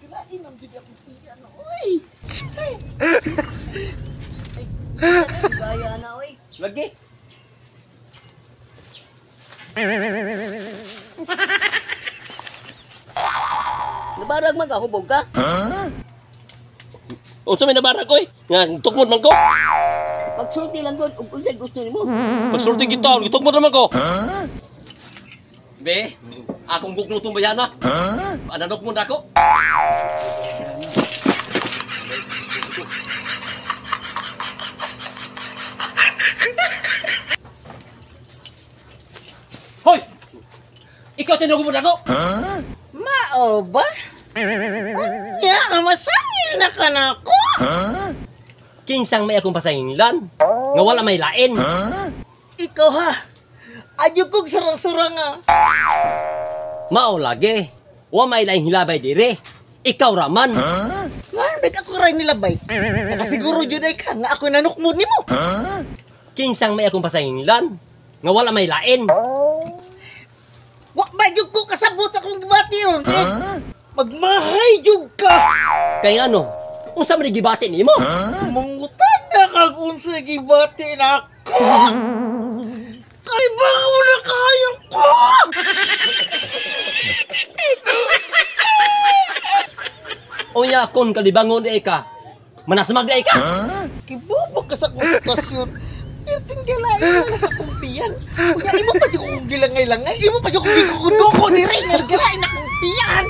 Gilain ang jud akong tiyan, oy. Ay, gaya na, oy. Lagi. Nabarag man ka, hubog ka? Unsa may nabarag oy? Nga tukmod man ko. Pagsulti lang gud ug unsay gusto nimo. Pagsulti gid taon, gitukmod naman ko. Be, akong gugno tong bayana. Ananok mo nako. Hoy! Ikaw tinugo mo nako. Mao ba? Unya, masangil na ka nako. Kinsang may akong pasanglan. Nga wala may lain. Ikaw ha. Adyo kog surang-surang ah. Mao lagi. Wa may laing hilabay dire. Ikaw raman. Nga nag ako ray nilabay. Nakasiguro jud ay ka nga ako nanukmod nimo. Kinsang may akong pasanglan. Nga wala may lain. Wa ba jud ko kasabot sa akong gibati ron. Eh, magmahay jud ka. Kay ano? Unsa man gibati nimo? Mangutan na kag unsa gibati nako. Kay bango na kayo ko. Unya kon kalibangon di ka. Manasmag di ka. Kibubo ka sa akong sitwasyon. Perting galain na sa akong tiyan. Unya imo pa jud kong gilangay-langay, imo pa jud kong gikukudo ko diri nga galain akong tiyan.